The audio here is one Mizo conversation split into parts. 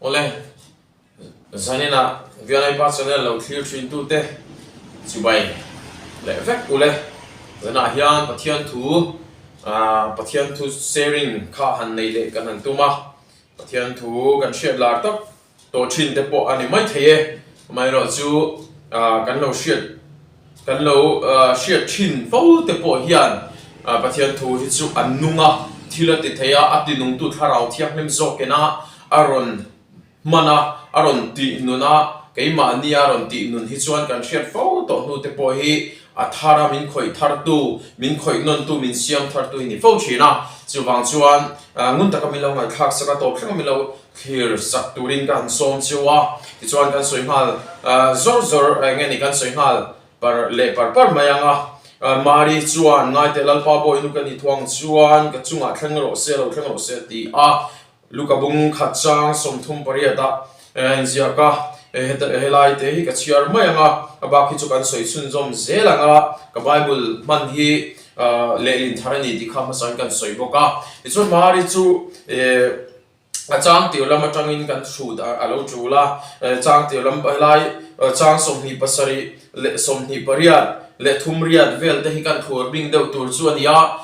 Awle, zaninah Vialaipa channel lo thlir thin tute chibai leh vek ule. Zanah hian Pathian thu Pathian thu sharing kha han nei leh kan han tum a, Pathian thu kan hriat lar tak tawh thin te pawh a ni mai thei e. Amaherawhchu kan lo hriat kan lo hriat thin fo te pawh hian Pathian thu hi chu a nung a, thil a ti thei a, a tinungtu thlarau thianghlim zawkin a a rawn hman a, a rawn tih nun a, keimahni a rawn tih nun hi chuan kan hriat fo tawh hnu te pawh hi a thar a, min khawih thartu, min khawih nawntu, min siam thartu hi ni fo thin a. Chuvang chuan ngun taka min lo ngaihthlak sak a, tawp thleng min lo thlir sak turin ka han sawm cheu a, tichuan kan sawi nghal zawr zawr eng nge ni kan sawi nghal par leh par par mai ang a. Mari chuan Ngaite Lalpa Bawihnu ka ni thuang chuan ka chungah thleng rawh se, lo thleng rawh se a ti a. Luka bung khat chang 38 ah a inziak a, heta helai te hi ka chhiar mai ang a, a bak hi chu kan sawi chhunzawm zel ang a, ka Bible hman hi lehlin thar a ni tih kha hmasa in kan sawi bawk a. Tichuan Mari chu a chang tir lam atangin kan hrut a lo tul a, chang tir lam helai chang 27 leh 28 leh thum riat vel te hi kan thlur bing deuh tur chu a ni a,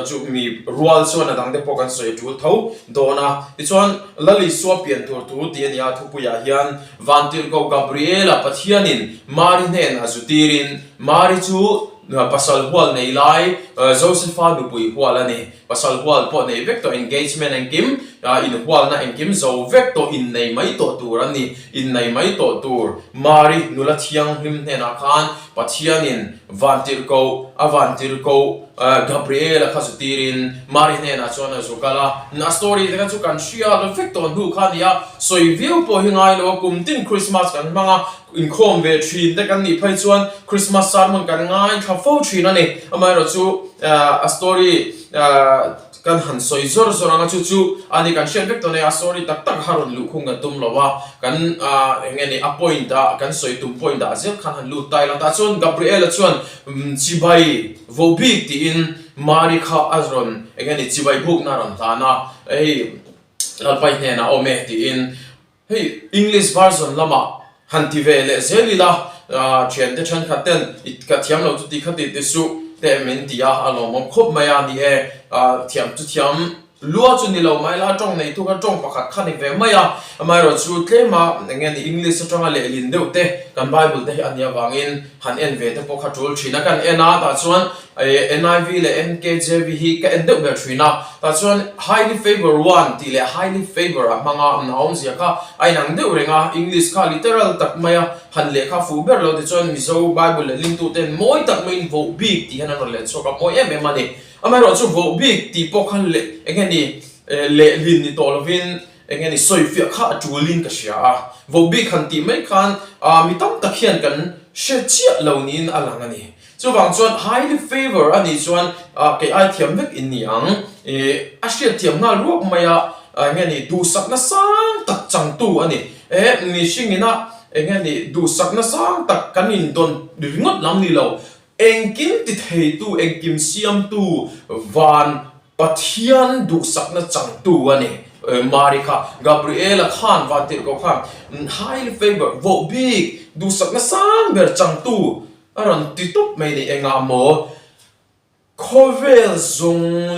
chu mi rual chuan a dang te pawh kan sawi a tul tho dawn a. Tichuan Lal Isua pian tur thu tih a ni a, thupuiah hian Vantirhkoh Gabriela Pathianin Mari hnenah zu tirin Mari chu pasal hual nei lai Josefa nupui hual a ni. Pasal hual pawh nei vek tawh, engagement engkim, inhualna engkim zo vek tawh, innei mai tawh tur an ni. Innei mai tawh tur Mari nula thianghlim hnenah khan Pathianin vantirhkoh, a vantirhkoh Gabriel-a kha zu tirin Mari hnenah chuan a zu kal a. A story te kha chu kan hria lo vek tawh hnu kha a ni a, sawi viau pawh hi ngai lo a, kum tin Christmas kan hmang a, Inkhawm ve thin te kan nih phei chuan Christmas sermon kan ngaithla fo thin a ni. Amaherawhchu a story kan han sawi zawr zawr ang a, chu chu a ni kan hriat vek tawh nei a, story tak tak kha rawn luh khung kan tum lo a, kan eng nge ni a point ah kan sawi tum point ah zel khan han lut ta ila. Tah chuan Gabriel-a chuan chibai vo bik tiin Mari kha a rawn eng nge ni chibai bukna a rawn hlan a, hei Lalpai hnenah a awm e tiin. Hei English version lamah han ti ve leh zel ila, thiante thenkhat ten i ka thiam lo chu ti kha ti ti suh teh min ti a, a lawmawm khawp mai a ni e. Thiam chu thiam lua chu ni lo mai la, tawng neitu kha tawng pakhat kha ni ve mai a, amaherawhchu tlema eng nge ni English atanga lehlin deuh te kan Bible te hi a nih avangin han en ve te pawh kha tul thin a, kan en a tah chuan NIV leh NKJV hi ka en deuh ber thin a, tah chuan highly favour one tih leh highly favour a hmang a, a awmzia kha a inang deuh reng a, English kha literal tak mai a han lehkha fuh ber lo tichuan Mizo Bible leh lingtu ten mawi tak maiin voh bik tih hian an rawn leh chhuak a, mawi em em a ni. Amaherawhchu chu voh bik tih pawh kha leh eng nge ni lehlin ni tawh lovin eng nge ni sawifiah kha a tulin ka hria a, voh bik han tih mai khan mi tam tak hian kan hre chiah lo niin a lang a ni. Chuvang chuan highly favour a nih chuan kei ai thiam vek in ni ang. Ih a hriat thiam nghal ruak mai a, eng nge ni duhsakna sang tak changtu a ni. Eh mihring ina eng nge ni duhsakna sang tak kan indawn ringawt lam ni lo, engkim ti theitu, engkim siamtu van Pathian duhsakna changtu a ni. Mari kha Gabriela khan vantirhkoh khan highly favour, voh bik, duhsakna sang ber changtu A rawn ti tawp mai ni engah maw khawvel zawng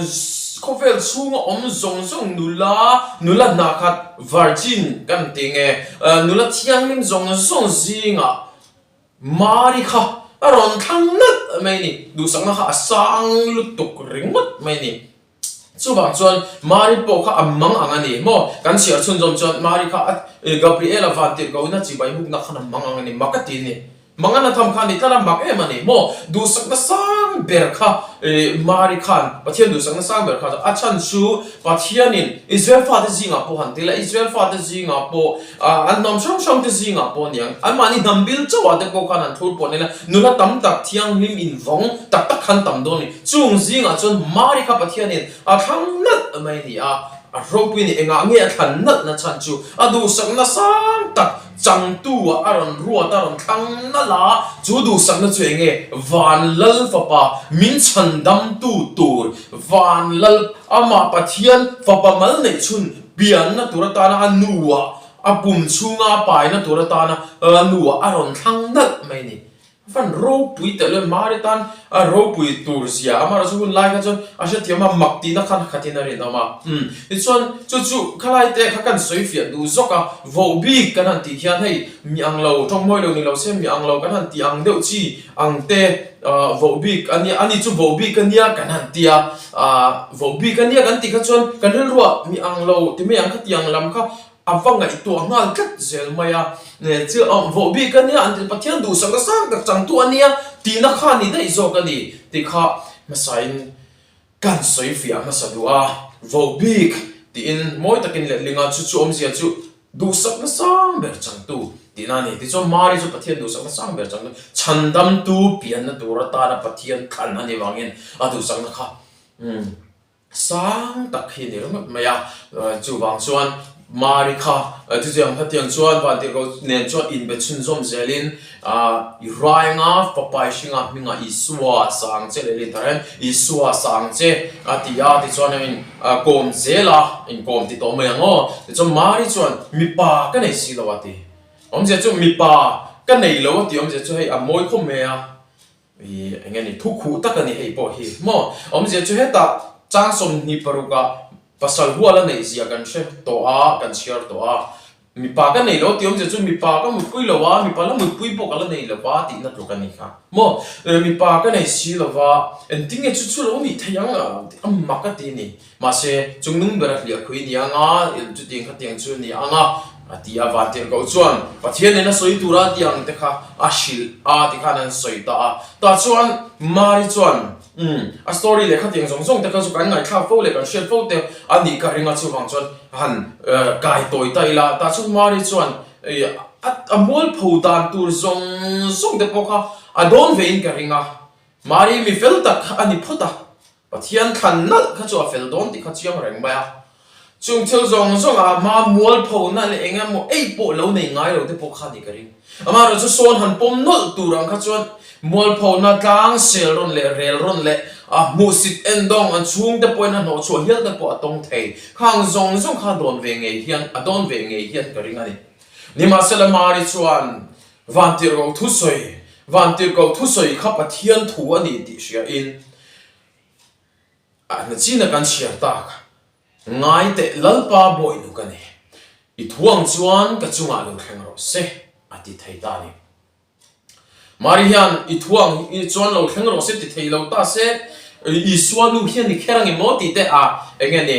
khawvel chhunga awm zawng zawng nula nula hnah khat virgin kan ti nge nula thianghlim zawng zawng zingah Mari kha a rawn thlang nalh mai ni duhsakna kha a sang lutuk ringawt mai ni. Chuvang chuan Mari pawh kha a mang ang a ni maw? Kan chhiar chhunzawm chuan Mari kha a Gabriela vantirhkohna chibai hukna khan a mang ang a ni, mak a ti a ni. Mang a na tham kha a ni tlat a, mak em a ni maw? Duhsakna sang ber kha Mari khan Pathian duhsakna sang ber kha a chhan chu Pathianin Israel fate zingah pawh han ti la, Israel fate zingah pawh an hnam hrang hrang te zingah pawh a ni ang, anmahni hnam bil chauhah te pawh khan an thlur pawh a ni la, nula tam tak thianghlim invawng tak tak khan tam dawn a ni. Chung zingah chuan Mari kha Pathianin a thlang nalh mai a ni a, a ropui a ni. Engah nge a thlan nalh na chhan chu a duhsakna sang tak changtu ah a rawn ruat a rawn thlang nalh a, chu duhsakna chu eng nge? Van Lal Fapa min chhandamtu tur, Van Lal amah Pathian Fapa mal neih chhun. pianna tur atana a nuah a pum chhunga a paina tur atana a nuah a rawn thlang nalh mai a ni. Van ropui telh e, Mari tan a ropui tur zia amaherawh chu hun lai kha chuan a hrethiam a, mak tihna khan a khatin a rinawm a. Umm, tichuan chu chu khalai te kha kan sawi fiah duh zawk a, voh bik kan han tih hian hei mi ang lo, tawngmawi lo ni lo se mi ang lo kan han tih ang deuh chi ang te voh bik a nia, ani chu voh bik a nia kan han ti a, ah voh bik a nia kan tih kha chuan kan rilruah mi ang lo ti mai ang khatiang lam kha A va ngaihtuah nghal tlat zel mai a, chu vawh bik a nia an ti, Pathian duhsakna sang tak changtu a nia tihna kha a ni daih zawk a ni tih kha hmasain kan sawi fiah hmasa duh a, vawh bik tiin mawi takin letling a, chu chu awmzia chu duhsakna sang ber changtu tihna a ni. Tichuan Mari chu Pathian duhsakna sang ber changtu, chhandamtu pianna tur atana Pathian thlan a nih vangin a duhsakna kha Sang tak hi ni ringawt mai a, chuvang chuan Mari kha chutiang hetiang chuan Vantirhkoh nen chuan inbe chhunzawm zelin i rainga fapa i hringa hminga Isua sang che leh lin thar hian Isua sang che a ti a, tichuan a in kawm zel a, inkawm ti tawh mai ang aw. Tichuan Mari chuan mipa ka nei si lo a ti. Awmzia chu mipa ka nei lo a ti awmzia chu hei a mawi khawp mai a. I eng nge ni thu khuh tak a ni hei pawh hi maw? Awmzia chu hetah chang 26 ah pasal hual a neih zia kan hre tawh a, kan chhiar tawh a. Mipa ka nei lo tih awmzia chu mipa ka mutpui lo a, mipa la mutpui pawh ka la nei lo va tihna tluk a ni kha maw? Mipa ka nei si lo va, engtin nge chu chu lo nih theih ang a mak a ti a ni. Mahse, chung nung bera hliah khui ni ang a, chutiang khatiang chu ni ang a, a ti a. Vantirhkoh chuan Pathian nena sawi tura ti ang te kha a hrilh a ti khan an sawi ta a. Tah chuan Mari chuan, Umm, a story leh khatiang zawng zawng te kha chu kan ngaihthlak fo leh kan hriat fo te a nih ka ring a, chuvang chuan han kai tawi ta ila. Tah chuan Mari chuan a mualpho dan tur zawng zawng te pawh kha a dawn vein ka ring a. Mari mi fel tak kha a ni phawt a. Pathian thlan nalh kha chu a fel dawn tih kha chiang reng mai a. Chung thil zawng zawng ah hma mualphona leh eng emaw ei pawh lo nei ngai lo te pawh kha a ni ka ring. Amaherawh chu sawn han pawm nawlh tur ang kha chuan mualphona tlang sel rawn leh rel rawn leh a hmuhsit endawng an chhungte pawhin a hnawhchhuah hial te pawh a tawng thei. Khang zawng zawng kha a dawn ve ngei hian a dawn ve ngei hian ka ring a ni. Nimahsela Mari chuan Vantirhkoh thusawi, Vantirhkoh thusawi kha Pathian thu a ni tih hria in a hnachina kan chhiar tak. Ngai teh Lalpa bawihnu ka ni. I thu ang chuan ka chungah lo thleng rawh se, a ti thei ta a ni. Mari hian i thu ang chuan lo thleng rawh se ti thei lo ta se, Isua nu hian i kher ang emaw tih te a eng nge ni?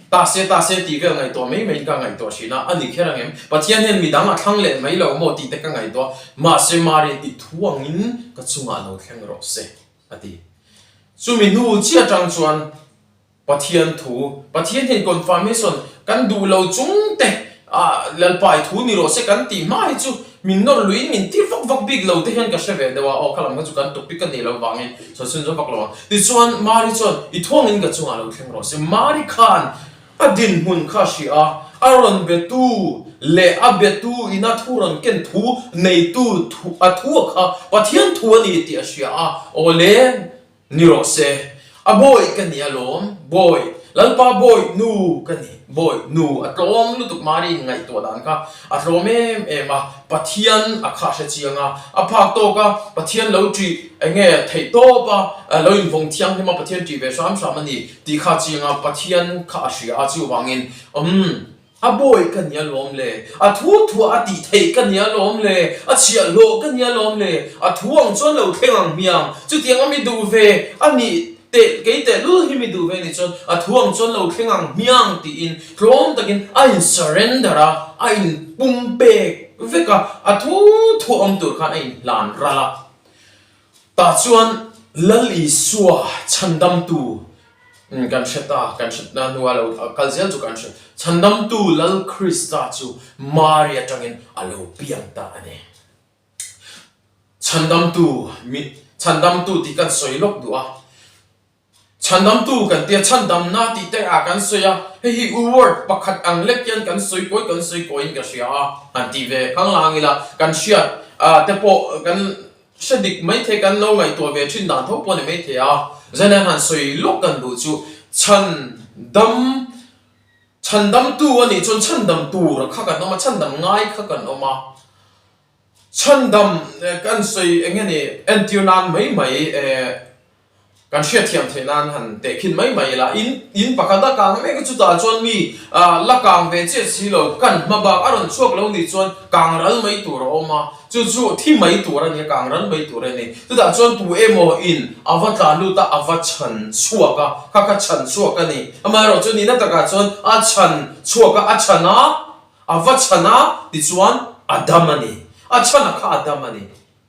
Ta se ta se tih vel ngaihtuah mai maiin ka ngaihtuah thin a, a ni kher ang em? Pathian hian midang a thlang leh mai lo maw tih te ka ngaihtuah. Mahse Mari'n i thu angin ka chungah lo thleng rawh se, a ti. Chumi hnu chiah atang chuan Pathian thu, Pathian hian confirmation kan duh lo chung te ah Lalpa i thu ni rawh se kan tih hma hi chu min nawr luiin min tir vak vak bik lo te hian ka hre ve deuh a, aw kha lam kha chu kan topic a nih loh vangin sawi chhun zawk vak lo ang. Tichuan Mari chuan i thuangin ka chungah lo thleng rawh se. Mari khan a dinhmun kha a hria a, a rawn betu leh a betu ina thu rawn ken thu neitu thu a thu a kha Pathian thu a ni tih a hria a, aw le Ni rawh se. A bawi ka ni alawm, bawi, Lalpa bawi nu ka ni, bawi nu a tlawm lutuk Mari in ngaihtuah dan kha a tlawm em em a, Pathian a kha hre chiang a, a phak tawk a, Pathian lo ṭih eng nge theih tawp a, lo invawng thianghlim a Pathian ṭih ve hram hram a ni tih kha chiang a, Pathian kha a hria a chuvangin umm. A bawi ka nia lawm le, a thu thuah a tih theih ka nia lawm le, a chhiahhlawh ka nia lawm le, a thu ang chuan lo thleng ang hmiang, chutiang a mi duh ve a nih teh kei teh lul hi mi duh ve nih chuan a thu ang chuan lo thleng ang hmiang tiin tlawm takin a in surrender a, a in pumpek vek a, a thu thuah awm tur khan a in hlan ral a. Tah chuan Lal Isua chhandamtu kan hre ta, kan hre ta hnua lo kal zel chu kan hre. Chhandamtu Lal Krista chu Mari atangin a lo piang ta a ni. Chhandamtu, chhandamtu tih kan sawi lawk duh a. Chhandamtu kan tia chhandamna tih te ah kan sawi a, hei hi word pakhat ang lek hian kan sawi kawi kan sawi kawiin ka hria a, han tih ve khang lang ila kan hriat te pawh kan hre dik maithei kan lo ngaihtuah ve thin dan tho pawh a ni maithei a, zan hian han sawi lawk kan duh chu chhandam. Chhandamtu a nih chuan chhandam tur kha kan awm a, chhandam ngai kha kan awm a. Chhandam kan sawi eng nge ni entir nan mai mai kan hriatthiam theih nan han tehkhin mai mai ila in in pakhat a kang mek a chutah chuan mi la kang ve chiah si lo kan hma bak a rawn chhuak lo nih chuan kang ral mai tur a awm a chu chu thi mai tur a ni a kang ral mai tur a ni chutah chuan tu emaw in a va tlan lut a a va chhan chhuak a kha kha chhan chhuak a ni amaherawh chu nihna takah chuan a chhan chhuak a a chhan a A va chhan a tichuan a dam a ni. A chhan a kha a dam a ni.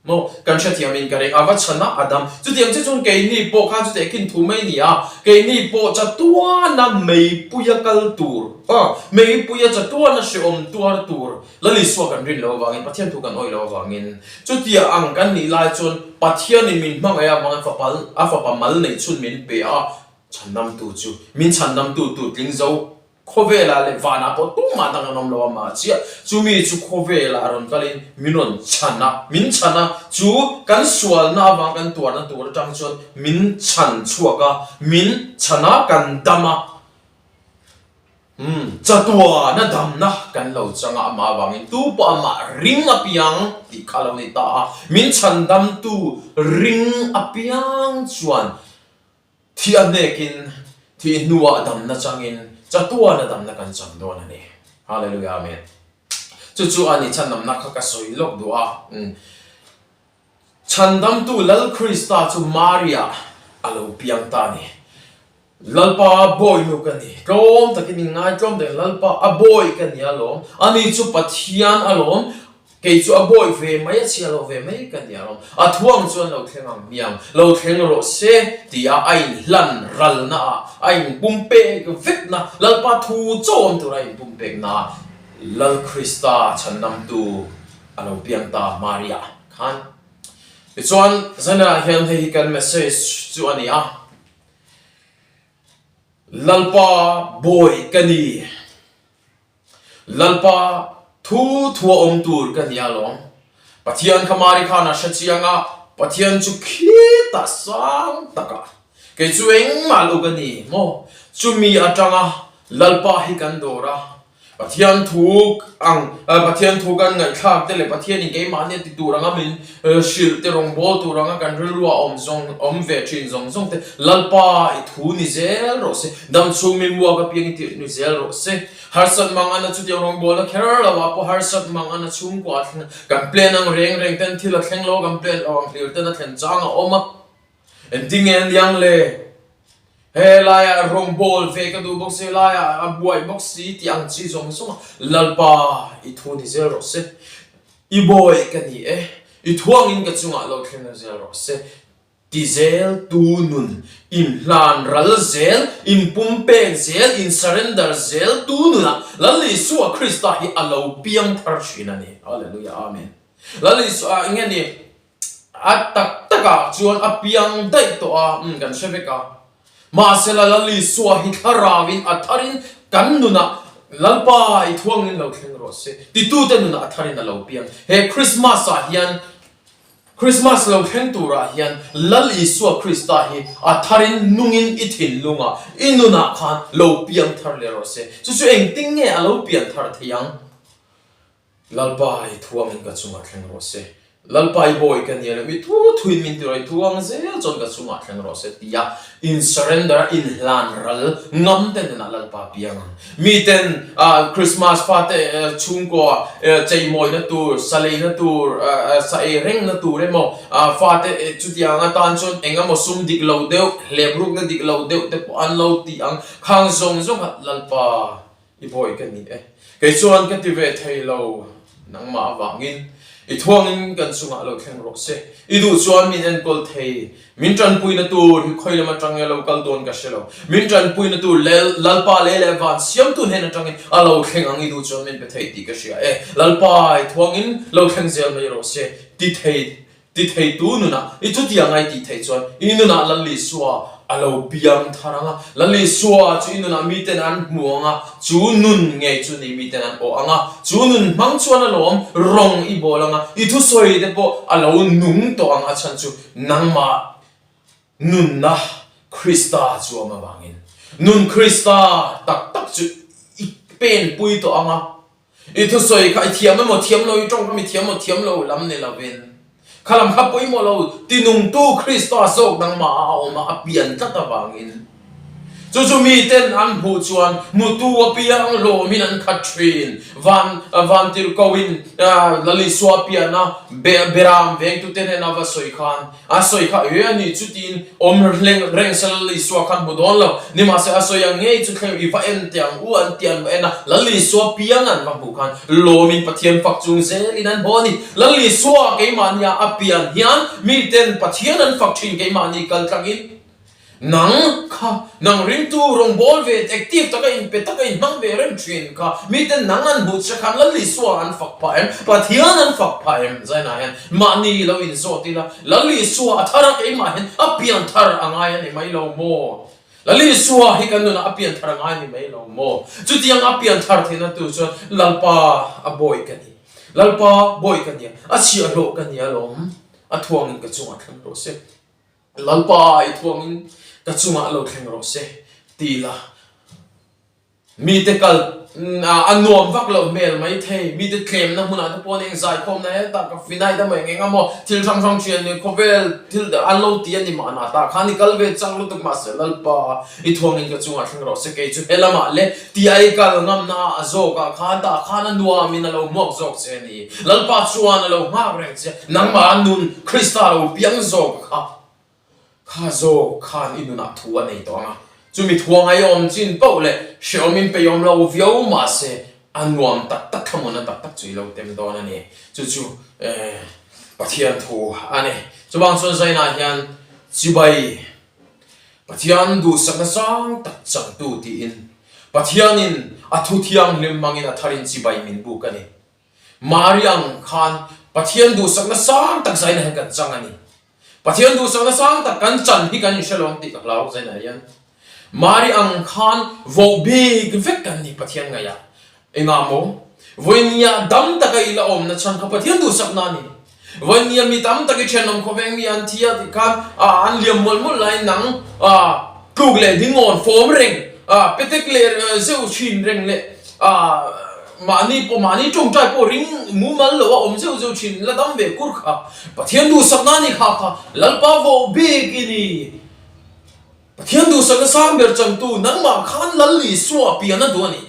Maw? Kan hrethiamin ka ring. A va chhan a, a dam. Chutiang che chuan keini pawh kha chuteh khin thu mai ni a, keini pawh chatuana meipuia kal tur, aw, meipuia chatuana hrehawm tuar tur Lal Isua kan rin loh avangin, Pathian thu kan awih loh avangin, chutia ang kan nih lai chuan Pathianin min hmangaih avangin fapa, a fapa mal neih chhun min pe a, chhandamtu chu, min chhandamtu tur tling zo Khawvelah leh vanah pawh tumah dang an awm lo a, mah chiah chumi chu khawvelah rawn kalin min rawn chhan a, min chhan a, chu kan sualna avang kan tuarna tur atang chuan min chhan chhuak a, min chhan a, kan dam a, umm chatuana damna kan lo chang a, amah avangin tu pawh amah ring apiang tih kha a lo ni ta a, min chhan damtu ring apiang chuan Thi a hnekin, thi hnuah damna changin, chatuana damna kan chang dawn a ni. Hallelujah Amen. Chu chu a ni chhandamna kha ka sawi lawk duh a. Chhandamtu Lal Krista chu Maria a lo piang ta a ni. Lalpa bawinu ka ni. Tlawm takin in ngai tlawm takin Lalpa a bawi ka ni alawm. Ani chu Pathian alawm. Kei chu a bawi ve mai, a chhia lo ve mai ka ni alawm. A thuang chuan lo thleng ang hmiang, lo thleng rawh se tia a inhlan ralna ah, a inpumpek vekna, Lalpa thu chawm tura a inpumpekna Lal Krista chhandamtu a lo piang ta Maria khan. Tichuan, zanah hian hei hi kan message chu a ni a, Lalpa bawi ka ni. Lalpa thu thua awm tur ka ni alawm. Pathian kha Mari khan a hre chiang a, Pathian chu khitah sang takah kei chu engmah lo ka ni maw? Chumi atanga Lalpa hi kan dawr a, Pathian thu ang Pathian thu kan ngaihthlak te leh Pathianin keimahni a ti tur anga min hrilh te rawngbâwl tur anga kan rilrua awm zawng awm ve thin zawng zawng te Lalpa i thu ni zel rawh se, damchhung mi muak apiang i tirh ni zel rawh se. Harsat mang ana chutiang rawngbawlna kher lo ah pawh harsat mang ana chhungkua a thleng a, kan plan ang reng reng ten thil a thleng lo a, kan plan lo ang hlir ten a thlen chang a awm a, engtinge a niang le? Helaiah rawngbâwl ve ka duh bawk si, helaiah a buai bawk si tih ang chi zawng zawng a, Lalpa i thu ni zel rawh se, i bawi ka ni e, i thuangin ka chungah lo thleng zel rawh se. Ti zel tu nun, inhlan ral zel, inpumpek zel, in surrender zel tu nunah Lal Isua Krista hi a lo piang thar thin a ni. Hallelujah Amen. Lal Isua eng nge ni a tak takah chuan a piang daih tawh a, umm kan hre vek a. Mahsela Lal Isua hi thlarauin a tharin kan nunah Lalpa i thuangin lo thleng rawh se titute nunah a tharin a lo piang. He Christmas ah hian Krismas lo thleng turah hian Lal Isua Krista hi a tharin nungin i thinlungah, i nunah khan lo piang thar leh rawh se. Chu chu engtin nge a lo pian thar thei ang? Lalpa i thuangin ka chungah thleng rawh se. Lalpa i bawi ka nia lo, mi thu thuin min ti rawh, i thuang zel chuan ka chungah thleng rawh se tia in surrender a, inhlan ral ngam te nunah Lalpa piang ang. Miten Krismas fate chhungkaw cheimawina tur, sa leina tur, sa ei rengna tur emaw, fate chutiang atan chuan eng emaw sum dik lo deuh, hleprukna dik lo deuh te pawh an lo ti ang. Khang zawng zawng kha Lalpa i bawi ka ni e. Kei chuan ka ti ve thei lo nangmah avangin i thuangin kan chungah lo thleng rawh se. I duh chuan min enkawl thei. Min tanpuina tur hi khawi lam atang nge lo kal dawn ka hre lo. Min tanpuina tur Lalpa lei leh van siamtu hnen atangin a lo thleng ang i duh chuan min pe thei tih ka hria e. Lalpa i thuangin lo thleng zel mai rawh se. Ti thei ti theitu nunah i chutiang a i tih theih chuan i nunah Lal Isua a lo piang thar ang a. Lal Isua chu i nunah miten an hmu ang a, chu nun ngei chu ni miten an awh ang a, chu nun hmang chuan a lawm rawng i bawl ang a, i thusawi te pawh a lo nung tawh ang a chhan chu Nangmah nunna Krista chu awm avangin nun Krista tak tak chu i. pen pui tawh ang a. I thusawi kha i thiam emaw thiam lo, i tawngkam i thiam emaw thiam lo lam ni lovin, kha lam kha pawimawh lo tinungtu Krista zawk nangmah a awm a, a pian tlat avangin. Chu chu miten an hmuh chuan hmutu apiang lawmin an khat thin. Van Vantirhkoin Lal Isua piana Beram vengtute hnena va sawi khan a sawi kha e a ni chutin awm hleng reng se Lal Isua khan hmu dawn lo. Nimahse a sawi ang ngei chu thleng i va en teh ang u an ti an va en a, Lal Isua piang an va hmuh khan lawmin Pathian fak chung zelin an haw a ni. Lal Isua keimahnia a pian hian miten Pathian an fak thin keimahni kal tlakin. Nang kha, nang ringtu rawngbâwl ve active taka inpe taka inhmang ve reng ṭhin kha, miten nang an hmuh che khan Lal Isua an fak phah em? Pathian an fak phah em? Zainah hian mahni lo inzawt ila, Lal Isua a thar a keimah hian a pian thar a ngai a ni mai lo maw? Lal Isua hi kan nunah a pian thar a ngai a ni mai lo maw? Chutiang a pian thar theihna tur chuan Lalpa a bawi ka ni. Lalpa bawi ka nia, a chhiahhlawh ka nia alawm, a thuangin ka chungah thleng rawh se. Lalpa i thuangin ka chungah lo thleng rawh se ti la. Mite kal a nuam vak loh hmel mai thei, mite tlemna hmunah te pawh eng zaikhawmna hetah ka finite emaw eng eng emaw thil hrang hrang thian leh khawvel thil an lo ti a ni mahna tah khan i kal ve chak lutuk mahse Lalpa i thuangin ka chungah thleng rawh se kei chu helamah le ti a i kal ngamna a zawkah khan tah khan a nuamin a lo hmuak zawk che a ni. Lalpa chuan a lo nghak reng che, nangmah nun Krista lo piang zawk kha, kha zawk khan i nunah thu a nei tawh ang a, chumi thuang ai awm chin poh leh hrehawm in peihawm lo viau mahse a nuam tak tak thlamuanna tak tak chu i lo tem dawn a ni. Chu chu Pathian thu a ni. Chuvang chuan Zainah hian chibai Pathian duhsakna sang tak changtu tiin Pathianin a thu thianghlim hmangin a tharin chibai min buk a ni. Mari ang khan Pathian duhsakna sang tak zaina hian kan chang a ni. Pathian duhsakna sang tak kan chan hi kan inhre lo ang tih ka hlau zaina hian. Mari ang khan voh bik vek kan ni Pathian ngaihah. Engah maw? Vawinia dam taka i la awmna chhan kha Pathian duhsakna a ni. Vawinia mi tam tak i thenawm khawveng mi an thi a tih khan an liam mawlh mawlh laiin nang tluk leh dingawn fawm reng, petek leh zeuh thin reng leh Mahni pawh mahni tawngtai pawh ring mumal lo a awm zeuh zeuh thin la dam ve kur kha Pathian duhsakna a ni kha kha Lalpa vawh bik i ni. Pathian duhsakna sang ber changtu nangmah khan Lal Isua pian a duh a ni.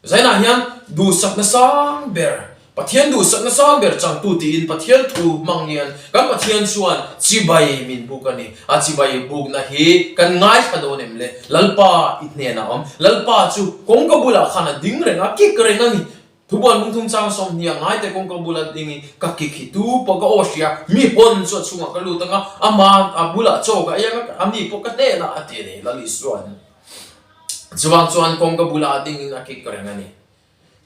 Zainah hian duhsakna sang ber Pathian duhsakna sang ber changtu tiin Pathian thu hmang hian kan Pathian chuan chibai min buk a ni. A chibai bukna hi kan ngaithla dawn em le? Lalpa i hnenah a awm. Lalpa chu kawngka bulah khan a ding reng a, kik reng a ni. Thubuan lungthum chang 20 a ngaite kawngka bula ding i ka kik hi tu pawh ka aw hria, mi hawn chu a chhungah ka lut ang a, ama a bulah chaw ka ei ang a, a mi pawh ka hnenah a ti a ni, Lal Isua'n. Chuvang chuan kawngka bulah a dingin a kik reng a ni.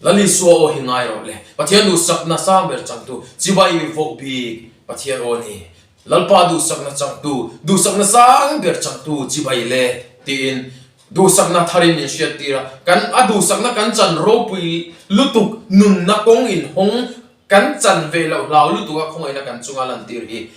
Lal Isua aw hi ngai rawh le. Pathian duhsakna sang ber changtu, chibai voh bik Pathian aw ni. Lalpa duhsakna changtu, duhsakna sang ber changtu chibai le tiin duhsakna tharin min hriattir a. Kan a duhsakna kan chan ropui lutuk nunna kawng inhawng kan chan ve loh hlau lutuk a khawngaihna kan chunga lantir hi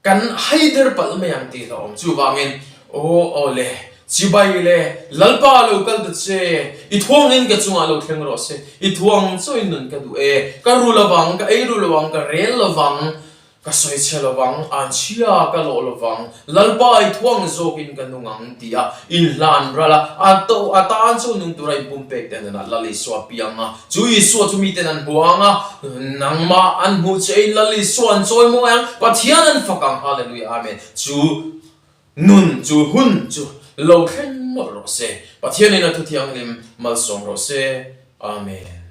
Kan haider palh mai ang tih hlauhawm. Chuvangin, Aw, aw le, chibai le, Lalpa lo kal ta che, i thuangin ka chungah lo thleng rawh se, i thuang chawiin nun ka duh e, ka ru lovang, ka ei ru lovang, ka rel lovang, ka sawi chhe lovang, an chhia ka lawh lovang, Lalpa i thuang zawkin ka nung ang ti a inhlan ral a, a to a tan chu nung tura inpumpek te nunah Lal Isua piang a, Chu Isua chu miten an hmu ang a, nangmah an hmuh che in Lal Isua an chawi mawi ang, Pathian an fak ang, Hallelujah Amen. Chu nun, chu hun chu lo thleng mawlh rawh se. Pathianin a thuthianghlim malsawm rawh se. Amen.